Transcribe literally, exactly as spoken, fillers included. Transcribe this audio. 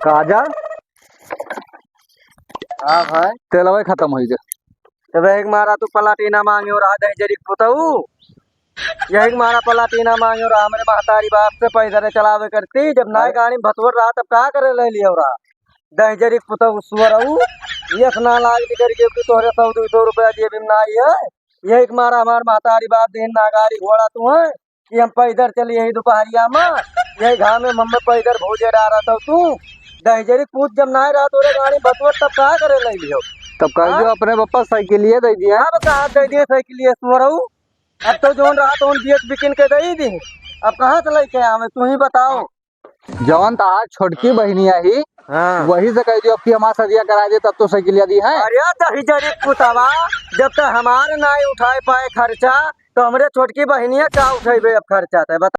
राजा। हाँ भाई। तेलवे खतम होइ गए। तब एक मारा तू पलाटीना मांगे और आ दहिजरी के पुतऊ। यही के मारा पलाटीना मांगे और हमरे महतारी बाप से पैदल चलावे करती। जब नाई अरे। गाड़ी में भतुअर रहा तब का करे ले लियो रहा? दहिजरी के पुतऊ सुअर हऊ। यस ना लाग निकल गयो कि तोहरे सौ दो सौ रुपया जेब में नाई है। यही के मारा हमार महतारी बाप दिन ना गाड़ी घोड़ा तू है। कि हम पैदल चली यही दुपहरिया में, यही घामे में हमें पैदल भूजे डारत हो तू। दहिजरी पूत जब नाय रहा तोरे गाड़ी बतुअत तब का करे ले लियो? तब कह हाँ? दियो अपने पप्पा साइकिलिए दे दिया। अब कहा दे दिए साइकिलिए सुअरऊ, अब तो जोन रहा तो उन बियत बिकिन के दे ही दी। अब कहाँ से लेके आवे तू ही बताओ? जवन तहार छोटकी बहिनिया ही, हाँ। वही से कह दियो, अब की हमार सदिया करा दे, तब तो साइकिलिया दी है। अरे दहिजरी पुतवा, जब तक हमार नाई उठाए पाए खर्चा, तो हमरे छोटकी बहिनिया का उठेबे अब खर्चा? ते बता।